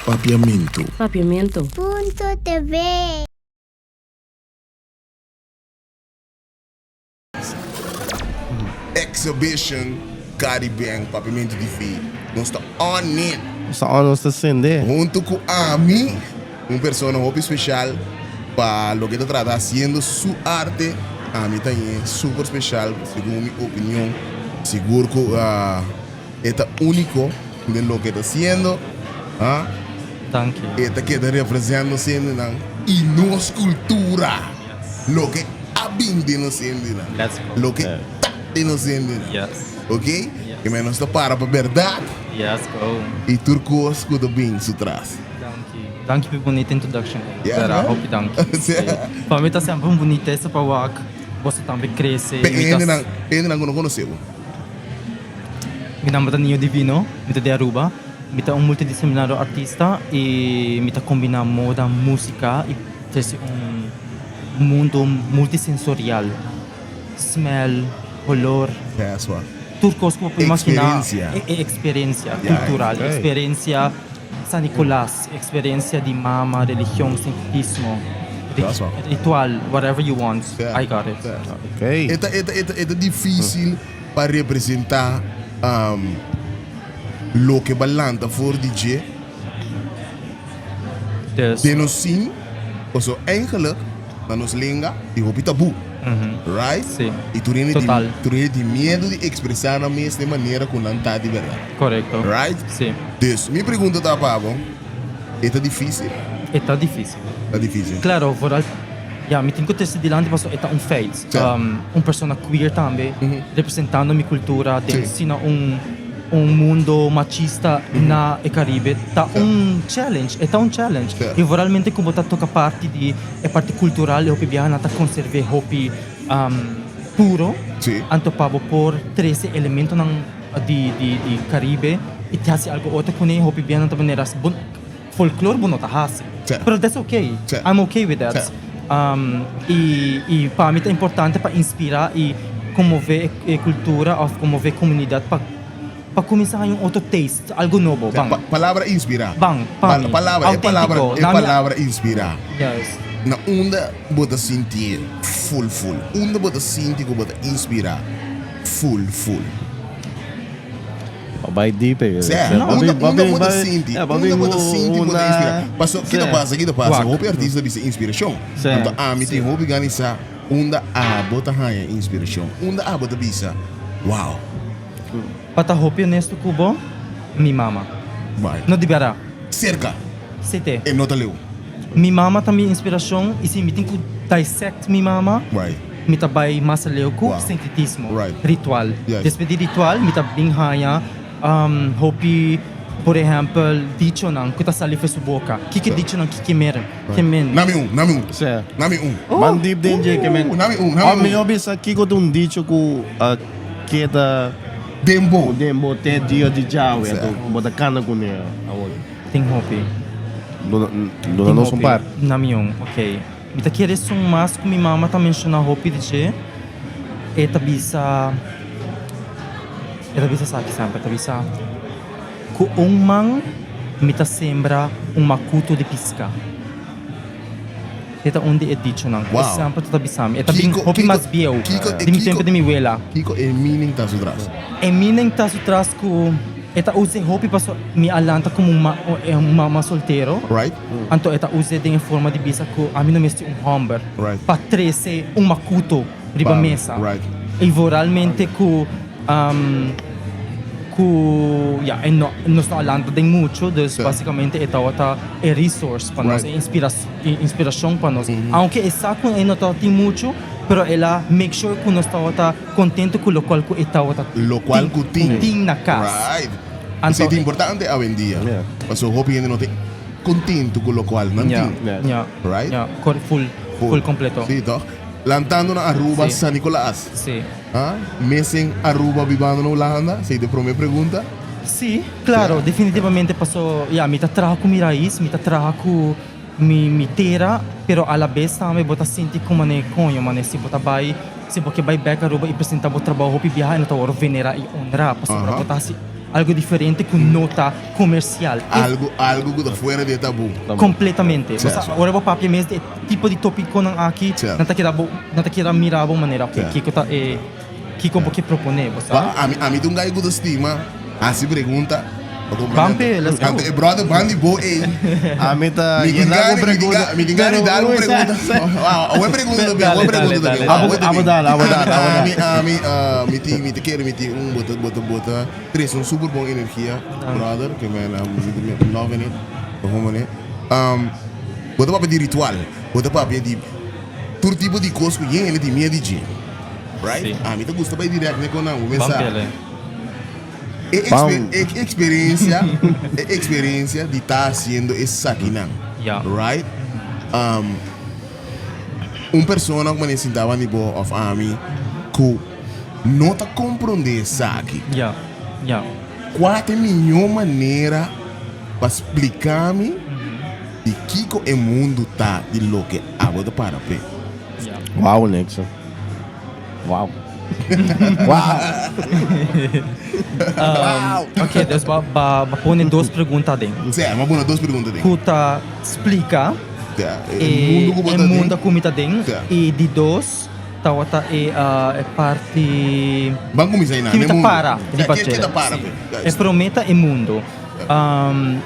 Papiamentu. Papiamentu. Punto TV. Exhibition Caribbean Papiamentu TV. Nos ta on it. Nos ta on, nos ta sende. Hunto cu ami, un persona hopi special pa loke ta trata haciendo su arte. Ami ta hien super special, segun mi opinion. Sigur cu e ta unico den loke e ta haciendo. Ha? Danki. E ta keda represent nos hendenan y nos cultura. Loke a bin den nos hendenan. Let's go. Loke ta den nos hendenan. Yes. Ok? Yes. Ke men nos ta para pa berdad. Yes, go. Y tur cos cu ta bin su tras. Danki. Danki pa e bunita introduction. Yeah, Vera, man. hopi danki. Sí. Pa mi ta semper un bunitesa pa wak boso tambe crece. Pa Mi ta hendenan, pa hendenan cu no conoce bo. Mi nomber ta Niño Divino, mi ta di Aruba. Mi ta un multidisciplinario artista y mi ta combina moda, musica y trece un mundo multisensorial. Smell, holor, tur cos cu bo por imagina. Experiencia. E experiencia cultural, experiencia San Nicolas, experiencia di mama, religion, sincretismo, ritual, whatever you want, I got it. Okay. E ta, e ta, e ta, e ta dificil pa representa loke bo a lanta for di dje Dus. Den nos sin, paso eigenlijk na nos lenga tin hopi tabú, right? Sí. I tur hende tin, Total. tur hende tin miedu di ekspresá nan mes den manera ku nan ta di bèrdat. Korekto. Right? Sí. Dus, mi pregunta ta pa bo, e ta difísil? E ta difísil. Ta difísil. Klaro, vooral, ya, mi tin ku trese dilanti pasobra e ta un feit. Sí. Un persona queer tambe, representando mi kultura den Sí. sina un. Un mundo machista na e Caribe ta un challenge, e ta un challenge. Y vooralmente cu bo ta toca parti di e parti cultural e hopi biaha nan ta conserve hopi puro. Anto pa bo por trece elementonan di di di Caribe y te haci algo otro cune hopi biaha nan ta manera bo folklor bo no ta haci. Pero that's okay, I'm okay with that. Y y pa mi ta importante pa inspira y conmove e cultura of conmove e comunidad pa pa cuminsa haña un otro taste, algo nobo. Ban. Palabra inspira. Ban, pa mi. Palabra, e palabra, Autentico. e palabra inspira. Yes. Na unda bo ta sinti full full? Unda bo ta sinti cu bo ta inspira full full? Bo bai deep e. Sè, No. unda unda bo ta sinti, unda bo ta sinti bo ta inspira. Paso, ki ta pasa, ki ta pasa, hopi artista ta bisa inspirashon. Anto ami tin hopi gana di sa unda abo ta haña inspirashon, unda abo ta bisa, wow. Pa ta hopi honesto ku bo, mi mama. Bai. No di bèrda. Serka. Sete. E no ta leu. Mi mama ta mi inspirashon i si mi tin ku dissect mi mama. Bai. Mi ta bai mas aleu ku sincretismo, ritual. Despues di ritual mi ta bin haña hopi, por ehèmpel, dichonan ku ta sali for su boka. Kiko e dichonan ki ke mer, ke men? Nami un, nami un. Nami un. Ban dip den dje ke men. Nami un, nami un. Mi no bisa kiko ta un dicho ku a keda Den bo. Den bo te dia di djawe, anto bo ta kana kuné awor. Tin hopi. Duna nos un par. Nami un, ok. Mi ta kere esun mas ku mi mama ta menshoná hopi di dje. E ta bisa, e ta bisa esaki semper, e ta bisa, Ku un man mi ta sembra un makutu di piska. E ta un di e dichonan ku e semper ta bisa mi. E ta bin hopi mas bieu di mi tempu di mi wela. Kiko e meaning ta su tras? E meaning ta su tras ku e ta us'é hopi pasobra mi a lanta komo un mama soltero. Anto e ta us'é den e forma di bisa ku ami no mester un hòmber pa trese un makuto riba mesa. I vooralmente ku ku ya e no nos no a lanta den muchu, dus basikamente e tabata e resource pa nos, e inspirashon pa nos. Aunke e sa ku e no tabatin muchu, pero el a make sure ku nos tabata kontento ku lokual ku e tabata tin na kas. Esei ta importante awendia, pasobra hopi hende no ta kontentu ku lokual nan tin. Right? Ya, full, full kompleto. Sí, toch? Lantando na Aruba, San Nicolas. Sí. Ah, mesen Aruba bibando na Hulanda? Esei ta e prome pregunta. Sí, klaro, definitivamente paso, ya, mi ta traha ku mi rais, mi ta traha ku mi mi tera, pero alabes tambe bo ta sinti ku manera koño, manera si bo ta bai, si bo ke bai bek Aruba i presenta bo trabou hopi biaha e no ta wòrdu venera i honra pasobra bo ta hasi. algo diferente ku no ta komersial. E Algo, algo ku ta fuera di e tabú. Kompletamente. Sè. Bo sa, ora bo papia mes di e tipo di topikonan aki, Sè. nan ta keda bo, nan ta keda mira bo manera, Sè. kiko ta e, kiko bo ke proponé, bo sa? Ba, ami, ami ta un guy ku ta stima hasi pregunta. Bo Ban komprende? pe, let's go. Anto e brother ban di bo ei. Ami ta Mi tin yena gana, ku mi tin pregunta. gana, mi tin gana di Pero dal un uy, pregunta. sa- Ah, un pregunta también, Dale, un pregunta dale, también. dale, Ah, dale. Abo dal, abo dal, abo dal. Ami, ami, ah, mi tin, mi ta kere, mi tin un bota, bota, bota. Tres, un super bon energia, brother, ke men, um, mi ta loving it, bo it. Um, bo ta papia di ritual, bo ta papia di tur tipo di kos ku yen hende tin miedu di dje. Right? Sí. Ami ta gusta bai direct ne kon nan, bo Ban mesa. pele. E, exper e experiencia, e experiencia di ta haciendo esakinan. Ja. Right? Um, un persona ku mane sinta banda di bo of ami ku no ta comprende esaki. Ja, ja. Kua ta e mihó manera pa splika mi di kiko e mundu ta di loke abo ta para p'e? Ja. Wow, Nixon. Wow. Wow. Um, ok, dus ba, ba, ba pone dos pregunta den. Sí, m'a pone dos pregunta den. Ku ta splika Ja, e e, mundo ku bo e ta den. mundo ku mi ta den. Ja. I di dos, tawata e, uh, e parti Ban kuminsá einan, ki mi e ta mundo. para Ja, riba ke, ke dje. ta para Sí. pe? Ja, E promé ta e mundo. Um,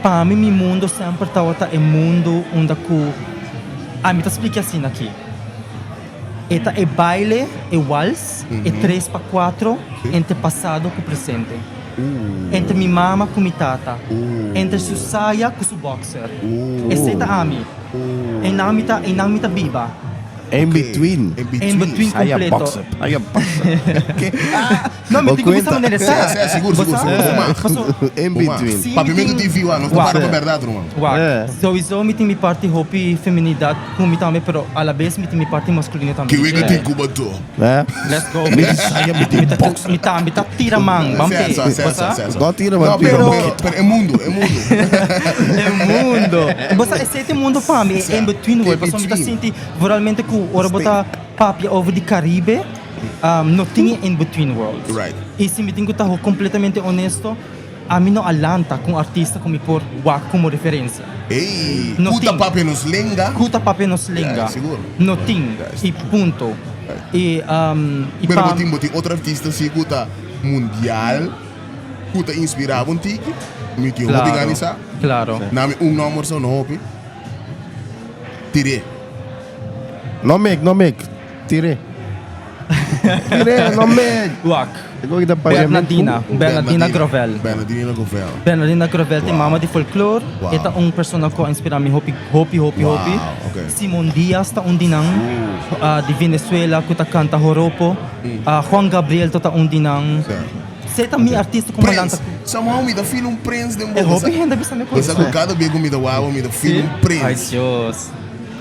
pa mi, mi mundo semper tawata e mundo unda ku, ah, mi ta splika asina aki. E ta e baile, e wals, e tres pa cuatro entre pasado cu presente. Entre mi mama cu mi tata. Entre su saya cu su boxer. Esey ta ami. Eynan mi ta, eynan mi ta biba. In between. In between Saya completo. boxer, saya boxer. No, mi Bo tin cu bisa cuenta. manera Sí, sa. sí, sigur, Bo sigur, sa? sigur. Bo mag. Paso, In Bo mag. between. Sí, mi Papiamento tin- TV wa, nos ta Wak. para pa berdad, ruman. Wak, Eh. sowieso mi tin mi parti hopi feminidad cu mi tambe, pero a la vez mi tin mi parti masculino tambe. Ke wega tin Cuba to. Eh? Let's go. Mi di saya, mi di Mi ta, boxer. mi ta, mi ta tira man, ban pe. Cierto, Bo cierto, sa? cierto. No tira man, No, tira pero, man. pero, pero e mundo, e mundo. E mundo. Bo sa, esey ta e mundo pa mi, e Cierto. in between world. In Pasobra mi ta between. sinti vooralmente cu ora bo ta papia over di Caribe, um, no tin e in between world. Right. Y si mi tin cu ta completamente honesto, ami no a lanta cu un artista cu mi por wak como referencia. Ey, No cu ta tin. papia nos lenga. Cu ta papia nos lenga. Ja, sigur. No tin. Juist. Y punto. Y, um, y Pero pa bo tin, bo tin otro artista si cu ta mundial, cu ta inspira bo un tiki. Mi tin hopi Claro, gana sa. claro. Na mi un nomber so no hopi. Tir'é. No mek, no mek. Tir'é. Tir'é, no mek. Wak. E koki ta paga mi Bernadina, Bernadina Grovel. Bernadina Grovel. Bernadina Grovel ta e Wow. mama di folklor. Wow. E ta un persona ku a inspira mi hopi, hopi, hopi, Wow, hopi. ok. Simon Diaz ta un di nan, ah, di Venezuela ku ta kanta joropo. Ah, Juan Gabriel ta un di nan. Sí. Se ta mi artista ku Prins. malanta. Somehow mi ta feel un prins den E boca. hopi hende bisa mi Bo sa ku kada bia ku mi ta wawa mi ta feel un Ay, prins. Dios.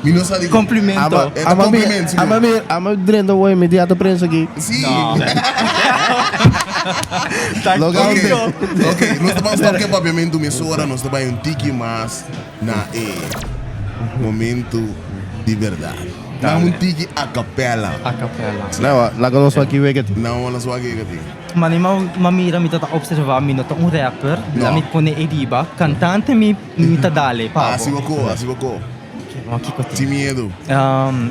Mi no sa di Complimento. E ta compliment sigur. Ama mi, ama drenta hoy mi diato prins aki. Sí. No. Logo Ok, ante. ok, nos ta ban stop ke papiamentu mesora, nos ta bai un tiki mas na e momento di berdad. Nan un tiki a capella. A capella. Nou, laga nos wak wega ti. Nan nos wak wega ti. Mane ma mira mi ta ta observa mi no ta un rapper, No. la mi pone e riba, cantante mi mi ta dale pa Asi bo. boko, asi boko. Ok, bon kiko tin. Sin miedo. Um,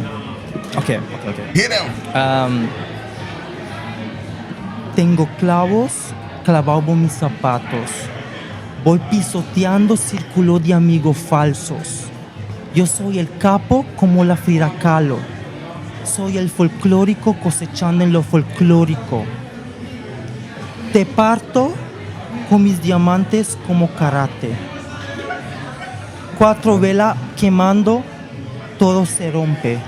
ok, ok, ok. Hit 'em! Um, tengo clavos clavao bo mis zapatos. Voy pisoteando círculo de amigos falsos. Yo soy el capo como la Frida Kahlo. Soy el folclórico cosechando en lo folclórico. Te parto con mis diamantes como karate. Cuatro velas quemando, todo se rompe.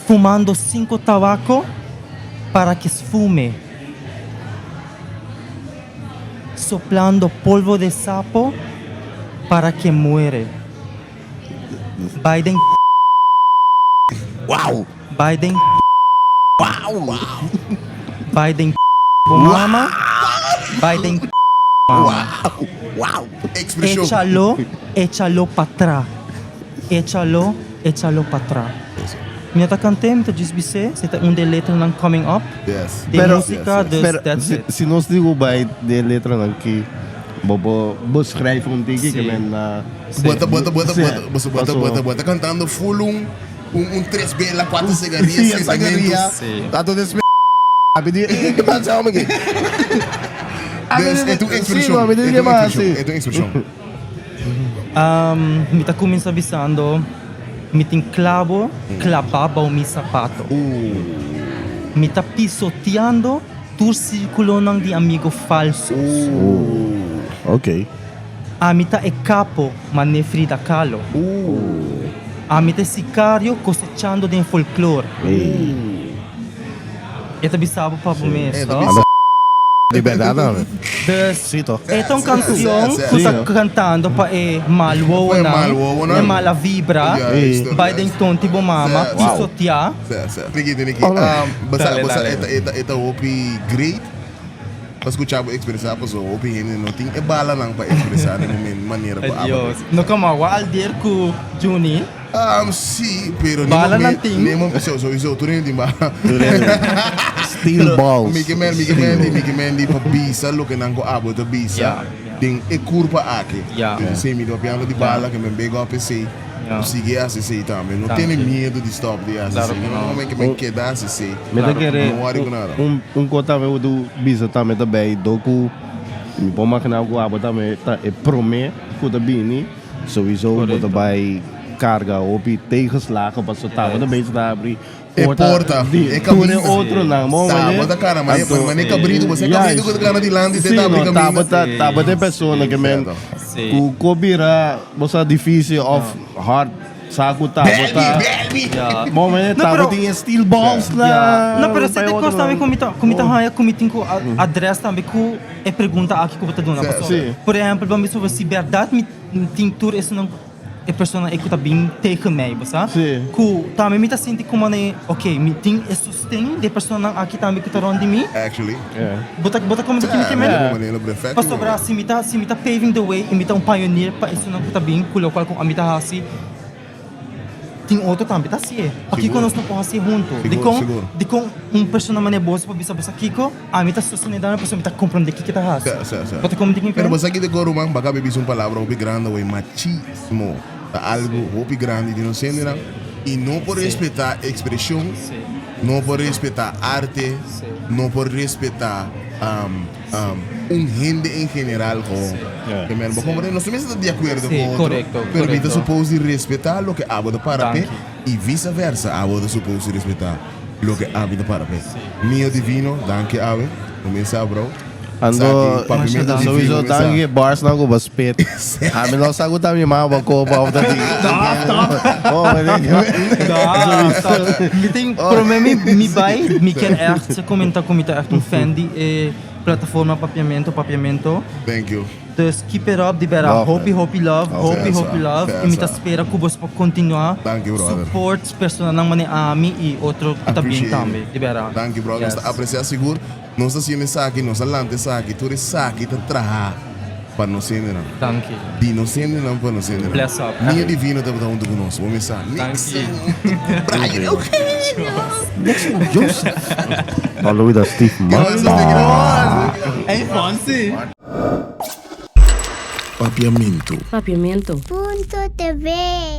Fumando cinco tabaco para que esfume. Soplando polvo de sapo para que muere. Biden. Wow! Biden. Wow! Biden. Mama. Biden. Mama. Wow! Expresión. Échalo, échalo para atrás. Échalo, échalo para atrás. Mi no ta kant'é, mi ta djis bis'é, si ta un di e letranan coming up Yes. den Pero- músika, Yes, yes. dus Pero that's si, it. si nos di ku bai den e letranan ki bo por beschrijven un tiki Sí. ke men na Sí. Bo ta, bo ta, bo ta, Sí. bo ta, bo ta, Paso- bo ta, bo ta kantando full un, un, un tres bela, cuatro cigarrillas, Sí, esa sentimientos. Sí. Tanto des Abi di, eh, ke pasa hombre ki? Dus e ta un Sí, expresión, no, mi e ta di un mas, expresión, sí. e ta un expresión. Mi ta kuminsá bisando, Mi tin klabo klabá bou mi sapato. Mi ta pisoteando tur sírkulonan di amigo falsos. Ami ta e kapo mané Frida Kahlo. Ami ta e sikario kosechando den folklor. E ta bisa bo pa bo mes, to? Di berdad tambe. Dus, Sí, to. e ta un canción cu ta cantando pa e mal wowonan, e mala vibra, bai den tonti bo mama, pisotea. Niki, Niki, bo sa e ta hopi great pa scucha bo expresa paso hopi hende no tin e balanan pa expresa den e manera cu abo ta expresa. No como awa alder cu Juni. Sí, pero Bala nan tin. Nemo, so, sowieso, tur hende tin bala. Tur hende. Steel balls. Mickey Man, Mickey Mandy, Mickey Mandy pa bisa loke nan ku abo ta bisa Ya, ya. den e kurpa aki. Ya. Si mi ta piando di bala ke men big up esei, Ya. sigui hasi esei tambe. No Danki. tene miedo di stop di hasi Claro esei. ku No no. momen ke men keda hasi esei. Mi ta Claro ku kere No worry ku nada. un un kos tambe ku tu bisa tambe ta bay do ku mi por magina ku abo tambe ta e prome ku ta bini. Sowieso bo ta bai carga hopi tegenslagen pasobra tabata bezig ta abri E porta, di e tur e caminda. otronan mo Ta, mane bo ta cara mane, anto mane cabrito, bo sa cabrito cu ta cana dilanti te Sí, ta abri no, caminda. tabata tabata e persona ke men Sí. ku ku bira bo sa dificil of hard sa ku tabata Baby, baby. Ja. mo mane No, pero- tabatin e steel balls na Ja. No, pero pa esei e ta cos tambe otronan. ku mi ta ku mi ta haya ku mi tin ku adres tambe ku E pregunta aki ku bo ta duna pasobra. Sí. Por ehèmpel, bo a bisa bo si bèrdat mi tin tur esunnan e persona ei ku ta bin tegen mij, bo sa? Sí. Ku tambe mi ta sinti komo ne, ok, mi tin e sosten di e personanan aki tambe ku ta rònt di mi. Actually. Yeah. Bo ta bo ta komprende kiko mi ke mende? Yeah, manera perfecto. Pasobra si mi ta si mi ta paving the way i mi ta un pioneer pa esunnan ku ta bin ku lokual ku ami ta hasi, Tin otro tambe ta hasié. Pakiko nos no por hasié huntu? Dikon dikon un persona manera bo por bisa bo sa kiko? Ami ta sostené dame pasobra mi ta komprondé kiko e ta hasi. Bo ta komprendé kiko? Pero bo sa ki dikon ruman? Baka mi bisa un palabra hopi grandi awor, machismo ta algu hopi grandi di nos hendenan i no por respetá ekspreshon, no por respetá arte, no por respetá un hende en general gewoon. Ke men bo komprende? Nos mester ta di akuerdo ku otro, pero mi ta supos di respetá loke abo ta para p'e i visa versa, abo ta supos di respetá loke ami ta para p'e. Mio Divino, danki awe. Kuminsá bro. Ando Papiamentu Divino sowieso kuminsá. danki bars nan ku bo spit. Ami no sa ku ta mi mama bo kopa of ta di. Oh, Mi tin prome mi mi bai mi kier echt comenta cu mi ta echt un fan di e plataforma Papiamento Papiamento. Thank you. Dus keep it up di bera Love, hopi man. hopi love hopi Fesa, hopi love y mi ta fesa. spera cu boso por continua Thank you, brother. support personanan mane ami y otro cu ta bien Appreciate tambe it. di bera. Thank you, brother. Nos Yes. ta aprecia sigur. Nos ta haciendo esaki, nos a lanta esaki, tur esaki ta traha pa nos hendenan. Danki. Di nos hendenan pa nos hendenan. Bless up. Niño Divino tabata hunto cu nos. Bo mesa. Danki. Nixon hunto cu Brian Eugenio. Nixon Joseph. No Louis da Steve Martin. Ey Fonsi. Papiamento. Papiamento. Punto TV.